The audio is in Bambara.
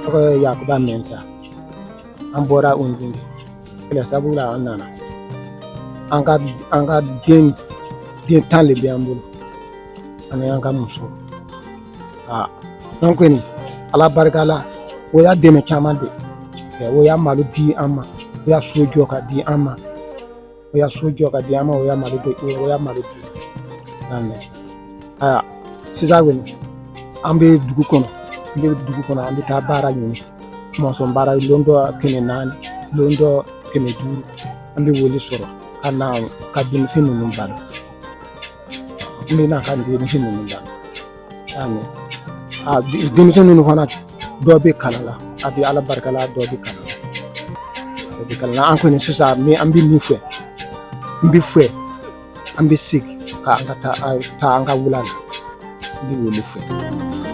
Tɔgɔ ye Yakuba Mɛnta. An bɔra Ondinde. Kɛlɛ sababu la an nana. An ka den 10 le bɛ an bolo. Ani an ka muso. Aa, an kɔni, Ala barika la, o y'a dɛmɛ caman de. O y'a malo di an ma. O y'a so jɔ ka di an ma. O y'a so jɔ ka di an ma, o y'a malo di, o y'a malo di. Amen. Aya, sisan kɔni, an bɛ dugu kɔnɔ. An bɛ dugu kɔnɔ, an bɛ taa baara ɲini. Mɔnsɔn baara, lon dɔ 400, lon dɔ 500. An bɛ wele sɔrɔ ka na ka denmisɛn ninnu balo. N bɛ na ka denmisɛn ninnu balo. Amen. A denmisɛn ninnu fana, dɔ bɛ kalan la. A bɛ Ala barika la, dɔ bɛ kalan la. Dɔ bɛ kalan la. An kɔni sisan, ni an bɛ min fɛ, n bɛ fɛ an bɛ segin ka an ka taa an ka wula la. N bɛ wele fɛ.